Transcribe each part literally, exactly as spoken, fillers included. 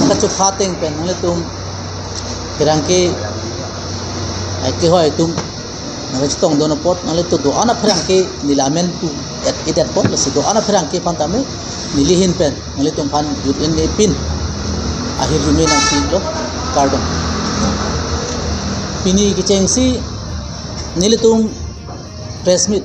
kachopha ateng pen nanglitum pherangke, ai kehoi atum nangchetongdun apot nanglitum do-an apherangke neli amen pu et idet apot, lasi do-an apherangke aphan tame neli ahin pen nanglitum aphan jut-in nepin ahirjume nangpilo, kardom. Pini kechengsi nelitum press meet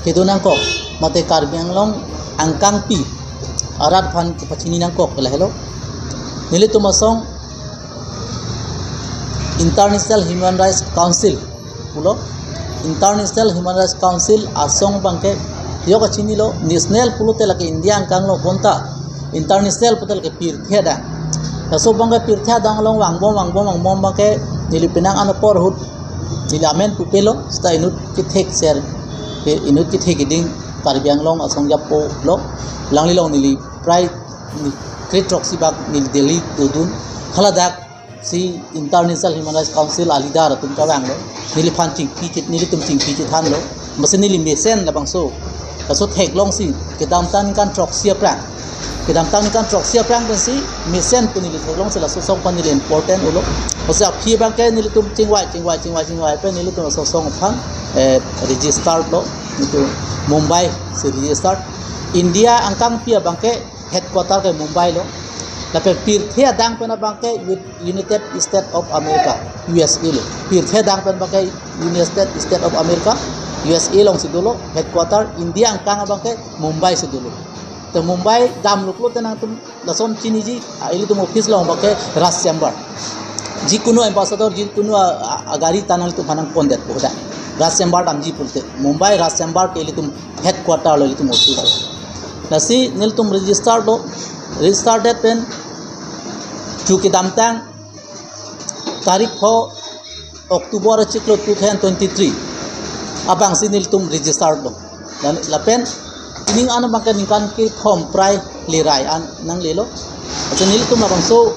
kedo nangkok, mate Karbi Anglong angkangpi arat aphan kepachini nangkok lahelo. Nelitum asong International Human Rights Council pulo. International Human Rights Council asong abangke yok kachinilo, national pulote lake India angkang lo, bonta international pulote lake pirthe adang. Laso abangke pirthe adang along vangbom vangbom vangbom abangke neli penang an apor ahut neli amen pupelo, seta inut kethek ser, ke inut kethek keding Karbi Anglong asong japo lo, alangli along neli prai ni kre throksi bak neli Delhi dodun, haladak si International Human Rights Council a-leader atum kevanglo, neliphan chingpi chit, nelitum chingpi chethanlo, masi neli mesen labangso, laso theklongsi kedamtang ningkan throksi aphrang, kedamtang ningkan throksi aphrang pensi mesen pu neli theklongsi laso asong aphan neli important ulo. Masi aphi abangke nelitum chingvai chingvai chingvai chingvai pen nelitum laso asong aphan, eh, registered lo, nelitum Mumbai si registered. India angkangpi abangke headquarter ke Mumbai lo. Lapen pirthe adang pen abangke U-, United States of America, U S A lo. Pirthe adang pen abangke United States of America, U S A alongsi dolo, headquarter India angkang abangke Mumbai si dolo. Te Mumbai damluk lote nangtum lason chiniji, ah, ilitum office along abangke Raj Chamber. Jikunu ambassador, jikunu a, a, agari ta nanglitum aphan nangpondetpo dak. Raj Chamber damji pulote. Mumbai Raj Chamber ke ilitum headquarter lo, ilitum office lo. Lasi nelitum register lo, register det pen chu kedamtang tarik pho October achiklo two thousand twenty-three abangsi nelitum register lo. Dan lapen ining an abangke ningkan kethom prai lerai an nanglelo. Acha nelitum labangso,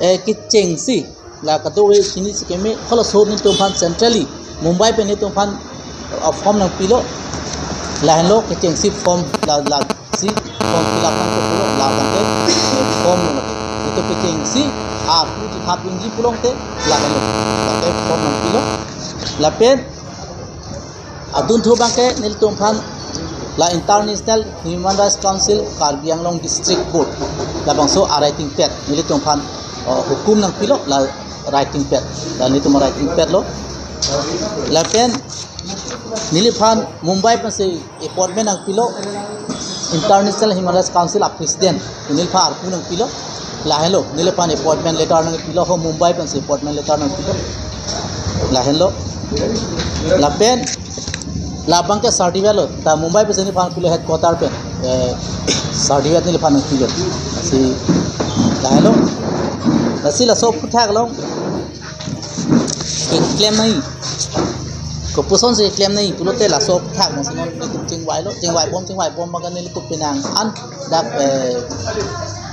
eh, kechengsi la kadokave chini chikeme halaso nelitum aphan centrally Mumbai pen nelitum aphan, uh, form nangpilo. Lahenlo kechengsi form la, lasi form fill up nangkoklo, labangke form lo lake. Nelitum kechengsi arpu chethap dunji pulote lahenlo. Labangke form nangpilo. Lapen adunthu abangke nelitum aphan la International Human Rights Council Karbi Anglong District Board labangso a-writing pad nelitum aphan, uh, hukum nangpilo, la writing pad, la nelitum writing pad lo. Lapen neliphan Mumbai pensi appointment nangpilo, International Human Rights Council a-president neliphan arpu nangpilo. Lahenlo neliphan appointment letter nangpilo, ho Mumbai pensi appointment letter nangpilo. Lahenlo. Lapen labangke certificate lo, ta Mumbai pensi neliphan pilo headquarter pen, eh, certificate neliphan nangpilo. Si lahenlo. Lasi laso aphuthak along keklem nangji. Kopuson si keklem nangji pulote laso aphuthak along si non nelitum chingvailo, chingvaibom chingvaibom abangke nelitum penang an dak, eh,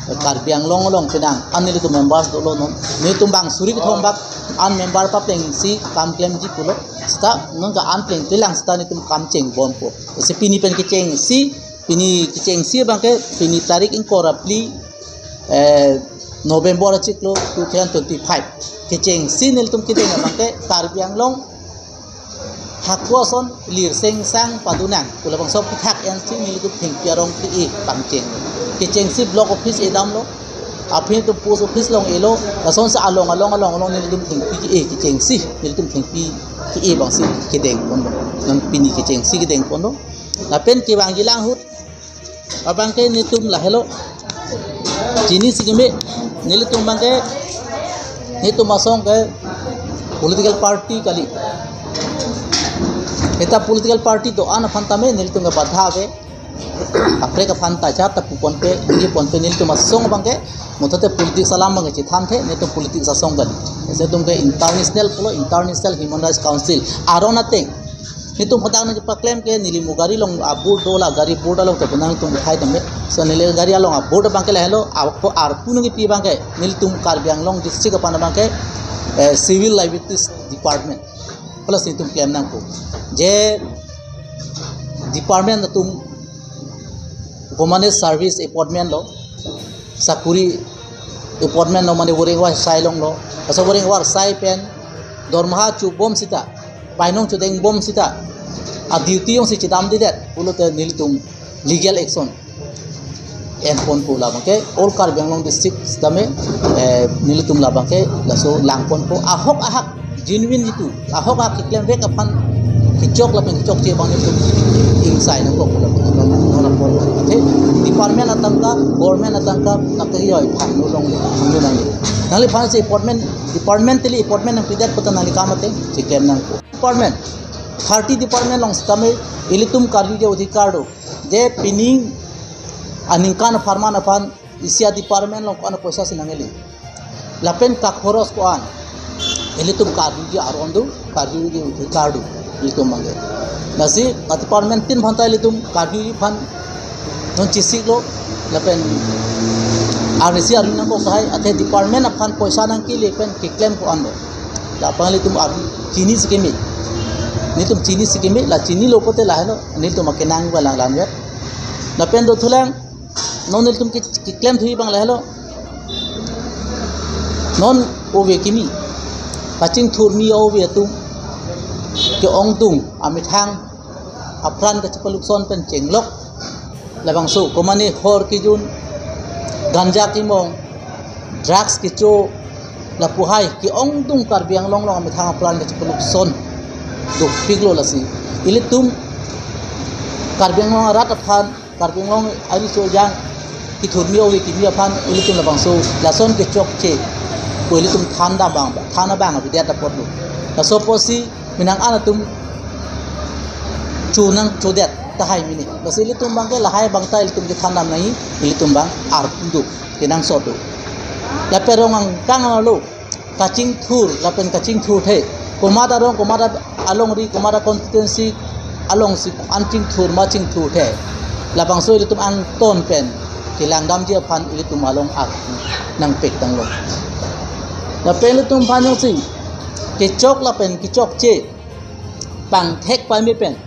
Karbi Anglong along penang an nelitum members dolo non. Nelitum bang suri kethom bak an member paplengsi kam klemji pulo. Seta nonke an plengplelang seta nelitum kam chengbompo. Si pini pen kechengsi, pini kechengsi abangke pini tarik ingkoi ra phli, eh, November achiklo two thousand twenty-five. Kechengsi nelitum kedeng abangke Karbi Anglong hako ason lir sengsang padunang pu labangso aphuthak ensi nelitum thengpi arong ke-e pangcheng. Kechengsi block office edamlo, aphi nelitum post office along elo, lasonsi along along along along nelitum thengpi ke-e, kechengsi nelitum thengpi ke-e abangsi kedengponlo. Non pini kechengsi kedengponlo. Lapen kevangjilang ahut abangke nelitum lahelo. Chini chikeme, nelitum abangke, nelitum asong ke political party kali. Seta political party do-an aphan tame nelitum ke badha ave. Kaprek aphan ta cha ta puponpe, puponpe, nelitum asong abangke muthote politics alam abangke chethanthe, nelitum politics asong kali. Lasi nelitum ke international pulo, International Human Rights Council aron ateng nelitum hadak nangpaklem ke neli mo gari along a-board dola, gari board along ta penang nelitum uthai tame. So neli gari along a-board abangke lahelo, ako arpu nangkepi abangke nelitum Karbi Anglong district aphan abangke, eh, Civil Liberties Department. Plus nelitum klem nangpo. Je department atum Common Service Appointment lo, sakuri Appointment lo mane voreng var sai longlo. Laso voreng var sai pen dormaha chubom sita, painong chudeng bom sita, a duty jongsi chedamdedet pulote nelitum legal action enponpo. Labangke all Karbi Anglong district sitame, eh, nelitum labangke laso langponpo, ahok ahak genuine itu, ahok ahak keklemvek aphan kechok lapen kechokche abang nelitum ingsai nangkok lapen non non apor. Athe department atangka, government atangka nangkehoi aphan nulong le nulong le. Nangliphan si appointment, department teli appointment nangpidet puta nangli kam ateng cheklem nangpo. Department, thirty department along sitame ilitum karjuje adhikar do. Je pining aningkan apharman aphan isi a department along ko-an apoisa si nangkele, lapen kakhoros ko-an, ilitum karjuje aron do, karjuje adhikar do, ilitum abangke. Lasi a department tin aphan ta ilitum karjuje aphan non chesiklo, lapen arnisi arni nangkok tahai, athe department aphan poisa nangkele pen keklem ko-an do. Lapen ilitum arni chinisi keme, nelitum chinisi keme, la chinilo pulote lahelo nelitum akenang balang lanvet. Lapen dothulang, non nelitum ke, keklem thuji abang lahelo. Non ove kimi, kachingthur kimi ove atum ke-ongdung amethang apran kachepalukson pen chenglok. Labangso komane hor kejun, ganja kemong, drugs kecho, lapuhai ke-ongdung Karbi Anglong along amethang apran kachepalukson dopiklo. Lasi ilitum Karbi Anglong arat aphan, Karbi Anglong ari so jang kethur kimi ove kimi aphan ilitum labangso lason kechokche ko ilitum than dam abang, than abang avedet apotlo. Laso apotsi penang an atum chonang chodet tahai mini. Lasi ilitum abangke lahai abang ta ilitum kethan dam nangji, ilitum abang arpu do, kenangsot do. Lapen rong angkang lo, kachingthur lapen kachingthurthe, komat arong, komat alongri, komat constituency alongsi an chingthur ma chingthurthe, labangso ilitum angton pen kelang damji aphan ilitum along arpu nangpek tanglo. Lapen ilitum aphan jongsi kechok lapen kechokche pangthek pame pen,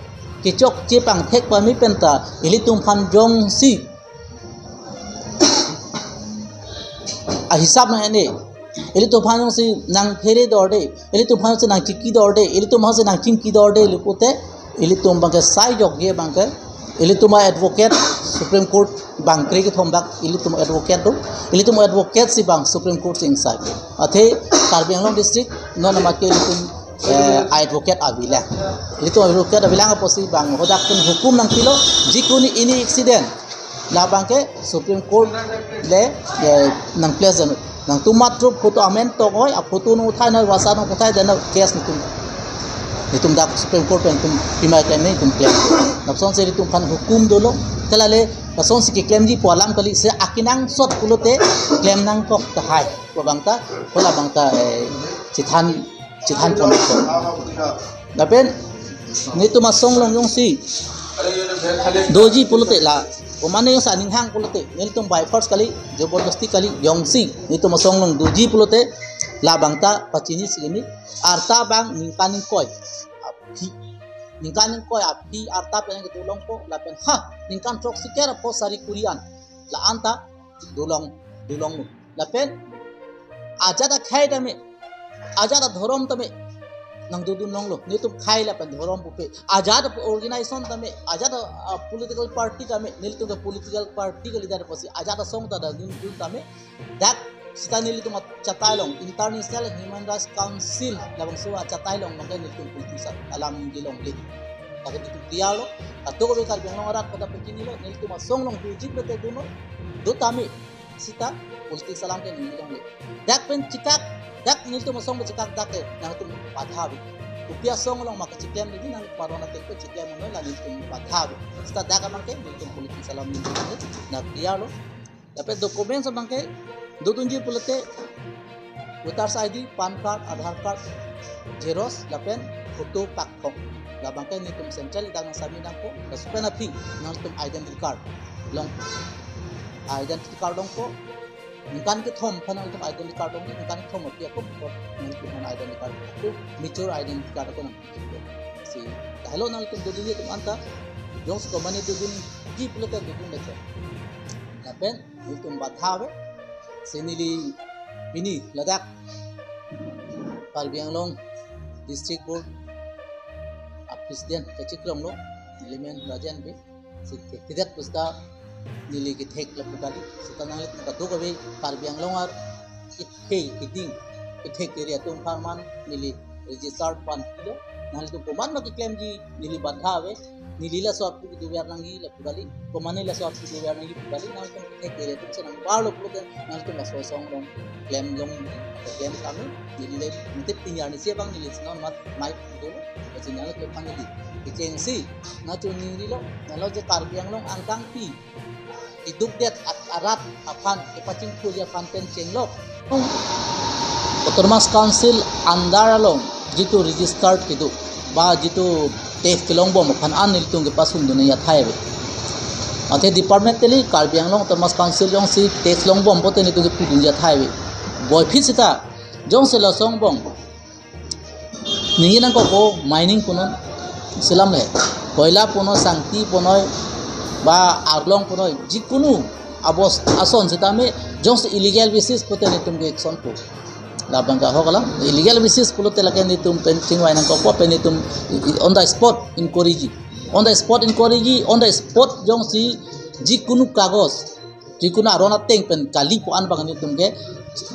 kechokche pangthek pame pen ta ilitum aphan jongsi ahisap nang-en-e, ilitum aphan jongsi nangphere dorde, ilitum aphan jongsi nangchingki dorde, ilitum aphan jongsi nangchingki dorde le pulote, ilitum abangke sai jokje abangke, ilitum a-advocate Supreme Court bangkre kethom bak ilitum advocate do, ilitum advocate si abang Supreme Court si ingsai. Athe Karbi Anglong district non amat ke ilitum, eh, advocate avelang. Ilitum advocate avelang apotsi abang hadak pen hukum nangpilo, jikuni ini accident labangke Supreme Court le, eh, nangplease dam. Nangtum matro photo amen tong oi, a photo nang uthai nang, WhatsApp nang uthai dam nang, case nangtum, nangtum dak Supreme Court pen nangtum pima klem nangtum klem. Lapusonsi ilitum aphan hukum dolo. Te lale lapusonsi keklemji pu alam kali, si akenangsot pulote klem nangkok tahai pu abang ta, pu labang ta, eh, chethan, chethan pon. Lapen nelitum asong along jongsi doji pulote la, komane jongsi aning hang pulote, nelitum by force kali, jabardasti kali, jongsi nelitum asong along doji pulote, labang ta pachini si kimi, arta abang ningkan ingkoi aphi, ningkan ingkoi aphi arta pen kedolongpo, lapen ha, ningkan throksi kre apho sari kuri an, la-an ta dolong, dolong. Lapen ajat akhei tame, ajat adhorom tame nangdodun longlo, nelitum khei lapen dhorom pupe. Ajat organization tame, ajat, ah, political party tame, nelitum ke political party ke leader apotsi ajat asong ta dodun dun tame. Dak sita nelitum achatai along, International Human Rights Council labangso achatai along abangke nelitum politics alam ningje longle. Lake nelitum clear lo, kado kave Karbi Anglong arat pada pekin lo, nelitum asong along doji pulote dunlo, do tame sita politics alam ke ningje longle. Dak pen chekak, dak nelitum asong pen chekak dak ke nangtum badha ave. Kopi asong along ma kecheklem lagi, nang paron ateng pen cheklem lo, la nelitum badha ave. Sita dak abangke nelitum politics alam ningje longle, na clear lo. Lapen documents abangke dodunji pulote voters I D, PAN card, Aadhaar card, xerox lapen photo pakthom. Labangke nelitum central dak nang submit nangpo, laso pen aphi nangtum identity card long, identity card longpo. Ningkan kethom aphan nangtum identity card long, ningkan kethom aphi ako nangtum aphan identity card, ako mature identity card ako nang. Si, lahelo nangtum dodunji atum anta, jongsi komane dodunji pulote dodun leche. Lapen nelitum badha ave, Si neli pini ladak Karbi Anglong District Board a President kachiklonglo, neli men Rajan Bey. Si ke-, kethek pusita neli kethek lapu kali. Seta nanglitum kadokave Karbi Anglong ar kethek keding, kethek area atum apharman neli registered pen pilo. Nanglitum komatma keklemji neli bantha ave. Neli laso aphu kedover nangji lapu kali. Komatne laso aphu kedover nangji pu kali. Nanglitum kethek area atum si nangbarlo pulote nanglitum laso asong along klem long, klem kami. Neli le mutip pinyar ni si abang neli si non mat mai dolo. Basi nanglitum aphan neli kechengsi nangchoningri lo. Nalo je Karbi Anglong angkangpi idukdet at arat aphan kepachingthurji aphan pen chenglok. Autonomous Council under along jitu registered kedo ba jitu tax kelongbom aphan an nelitum kepasundun athai ave. Athe departmentally Karbi Anglong Autonomous Council jongsi tax longbom pote nelitum kepudunji athai ave. Boyphit seta jongsi laso angbong ningje nangkokpo, mining punon, selam le, koila punon, sangti punoi, ba arlong punoi, jikunu abos ason sitame jongsi illegal basis pote nelitum ke action po. Labang ke ahok alam, illegal basis pulote lake nelitum pen chingvai nangkokpo, pen nelitum i-, i-, on the spot inquiry ji. On the spot inquiry ji, on the spot jongsi jikunu kagos jikunu aron ateng pen kali pu an abang nelitum ke,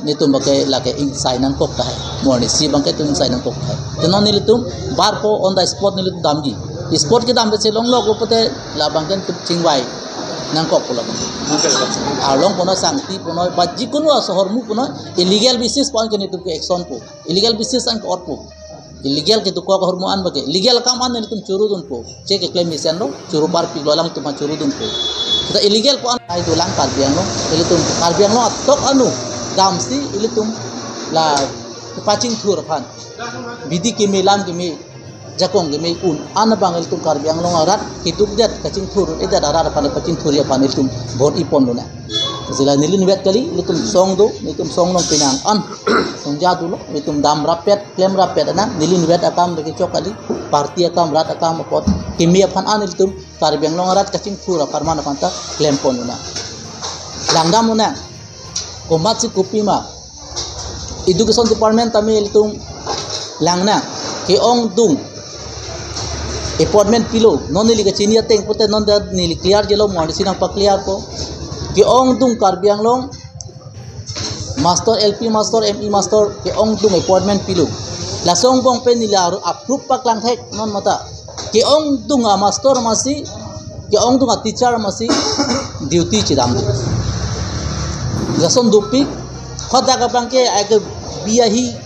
nelitum abang ke lake ingsai nangkok tahai. Mo arnisi abang ke itum ingsai nangkok tahai. Te non nelitum barpo on the spot nelitum damji. Spot kedam pen si longloklo pote labang ke nelitum chingvai nangkok pulo. Arlong punoi, sangti punoi, ba jikunu aso ahormu punoi, illegal basis pu an ke nelitum ke action po. Illegal basis an ke-otpo. Illegal kedokok ahormu an abang ke. Legal akam an nelitum chorudunpo. Che keklem mesen lo, choro parpiklo, alangtum aphan chorudunpo. Seta illegal pu an ai dolang Karbi Anglong. Nelitum Karbi Anglong atok anu damsi ilitum la kepachingthur aphan. Bidi keme, lam keme, jakong keme un an abang ilitum Karbi Anglong arat kedukdet kachingthur, edet arat aphan pachingthurji aphan ilitum vote ipon lonang. Sila neli inutvet kali, ilitum song do, ilitum song along penang an songja dolo, ilitum dam rapet, klem rapet nang, neli inutvet akam bagi chok kali, party akam, rat akam apot, keme aphan an ilitum Karbi Anglong arat kachingthur apharman aphan ta klempon lonang. Langdam lonang, komatsi kopima, Education Department tame ilitum langnang, ke-ongdung appointment pilo, non neli kachini ateng pote non da neli clear jelo, mo arnisi nangpa-clear po. Ke-ongdung Karbi Anglong master, L P master, M E master, ke-ongdung appointment pilo. Laso angbong pen neli aro approve paklang thek non mata. Ke-ongdung amaster amatsi, ke-ongdung ateacher amatsi duty chedam do. Lason dopik, hadak abang ke ake bi ahi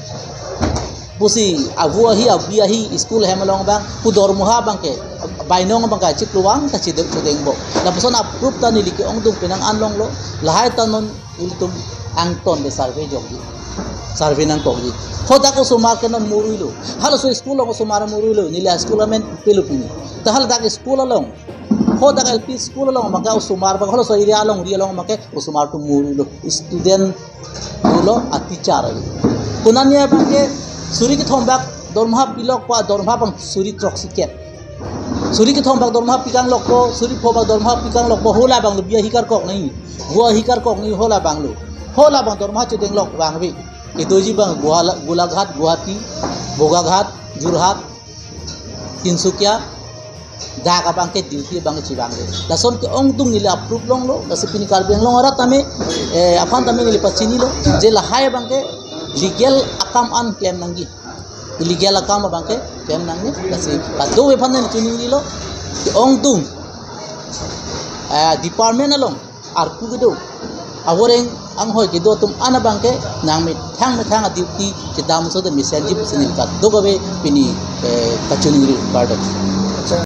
pusi, avo ahi, abi ahi, school hem along abang, pu dormoha abang ke, bainong abang ke, chiklo vang ta chedeng, chedengpo. Lapuson approve ta neli ke-ongdung penang an longlo, lahai ta non ilitum angton de survey jokji. Survey nangkokji. Hadak osomar ke non moruilo. Halaso school along osomar moruilo. Neli a-school amen pilo pini. Ta haladak school along, hadak L P school along abang ke osomar abang, halaso area alongri along abang ke osomar atum moruilo. Student dolo, a-teacher ave. Konatne abang ke suri kethom bak dormoha pilokpo, dormoha abang suri throksi kep. Suri kethom bak dormoha pikanglokpo, suri pho bak dormoha pikanglokpo, hala abang lo bi ahi karkok nangji, vo ahi karkok nangji, hala abang lo. Hala abang dormoha chedenglok vangve. Kedoji abang Gola-, Golaghat, Guwahati, Bogaghat, Jorhat, Tinsukia, dak abang ke duty abang chevangve. Lason ke-ongdung neli approve longlo, lasi pini Karbi Anglong arat tame, eh, aphan tame neli pachinilo, je lahai abang ke legal akam an klem nangji. Illegal akam abang ke klem nangji, lasi kadokave aphan neli chiningrilo, ke-ongdung, eh, department along arpu kedo, avoreng anghoi kedo atum an abang ke nangmethang methang a-duty chedam sode mesenji pusi neli kadokave pini, eh, kachiningri kardom.